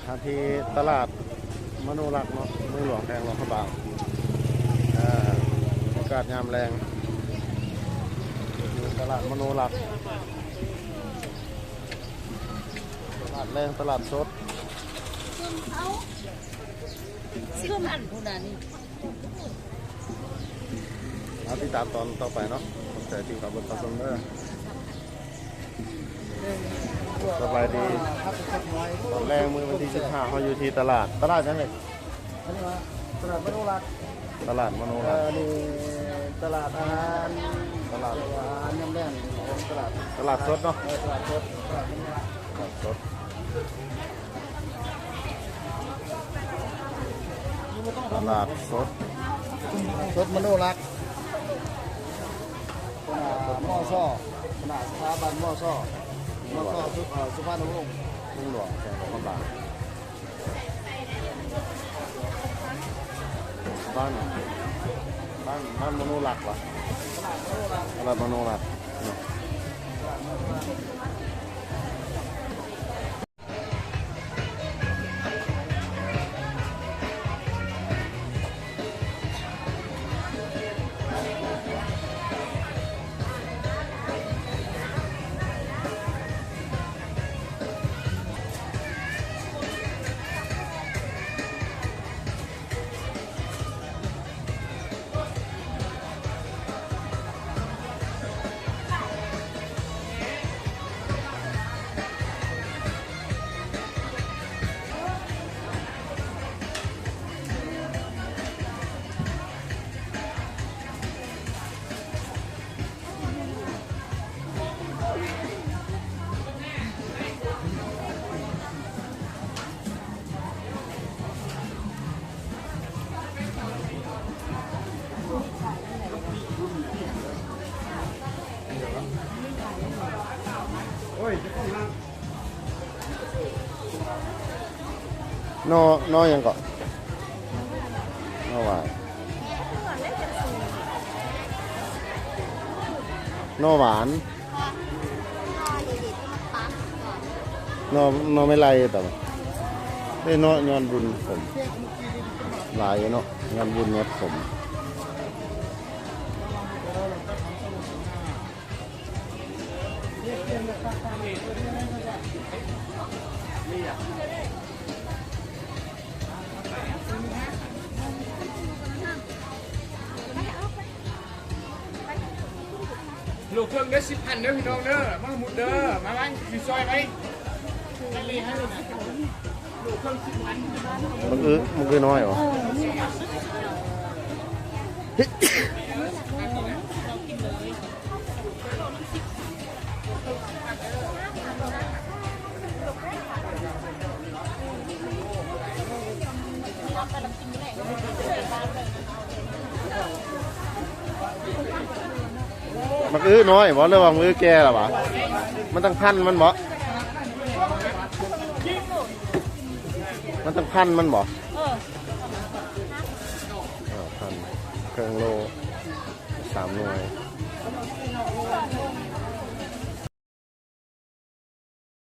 ມາທີ່ຕະຫຼາດມະໂນລັກເນາະ ເມືອງຫຼວງແຂວງຫຼວງພະບາງ. ເອີ ອາກາດຍາມແລງ ຢູ່ຕະຫຼາດມະໂນລັກ ຕະຫຼາດແລງ ຕະຫຼາດສົດ. ຊຶມອັນພຸ້ນນະນີ້ ເຮົາຕິດຕາມຕອນຕໍ່ໄປເນາະ. ຂອບໃຈທີ່ເຂົ້າເບິ່ງເຂົ້າຊົມເດີ. ສະບາຍດີ. ຕອນແລງມື້ວັນທີສິບຫ້າ ເຮົາຢູ່ທີ່ຕະຫຼາດ ຕະຫຼາດຫຍັງເອີຍ? ອັນນີ້ວ່າຕະຫຼາດມະໂນລັກ. ຕະຫຼາດມະໂນລັກ ເອີ ນີ້ຕະຫຼາດອາຫານ ຕະຫຼາດອາຫານຍາມແລງຂອງຕະຫຼາດ ຕະຫຼາດສົດເນາະ. ເອີ ຕະຫຼາດສົດ ຕະຫຼາດມະໂນລັກ ຕະຫຼາດສົດ ສົດມະໂນລັກ ຄະນະ ມຊ ຄະນະສະຖາບັນ ມຊ ມຊ ສຸ ເອີ ສຸພານຸວົງ ເມືອງຫຼວງແຂວງຫຼວງພະບາງ. ບ້ານ ບ້ານ ບ້ານມະໂນລັກຫວາ? ຕະຫຼາດມະໂນລັກເນາະ. ໂອ້ຍ ເຈົ້າຂອງຮ້ານ ໜໍ່ ໜໍ່ຫຍັງເກາະ? ໜໍ່ຫວານ ໜໍ່ຫວານ ໜໍ່ ໜໍ່ໄມ້ໄລ່ຕະ ເດ້ເນາະ. ຍອດບຸນຂົມຫຼາຍເນາະ ຍອດບຸນຍອດຂົມ. ໂລເຄິ່ງເດີ ສິບພັນເດີພີ່ນ້ອງເດີ ມາຫຸດເດີ ມາໄວ້ ຊິຊ່ອຍໄວ້. ມັນຄື ມັນຄືນ້ອຍຫວາ? ບັກອື້ນ້ອຍບໍ່ ຫຼືວ່າບັກອື້ແກ່ແລ້ວຫວາ? ມັນຕ້ອງພັນມັນບໍ່? ມັນຕ້ອງພັນມັນບໍ່? ເອີ ເອີ ພັນ ເຄິ່ງໂລ ສາມໜ່ວຍ.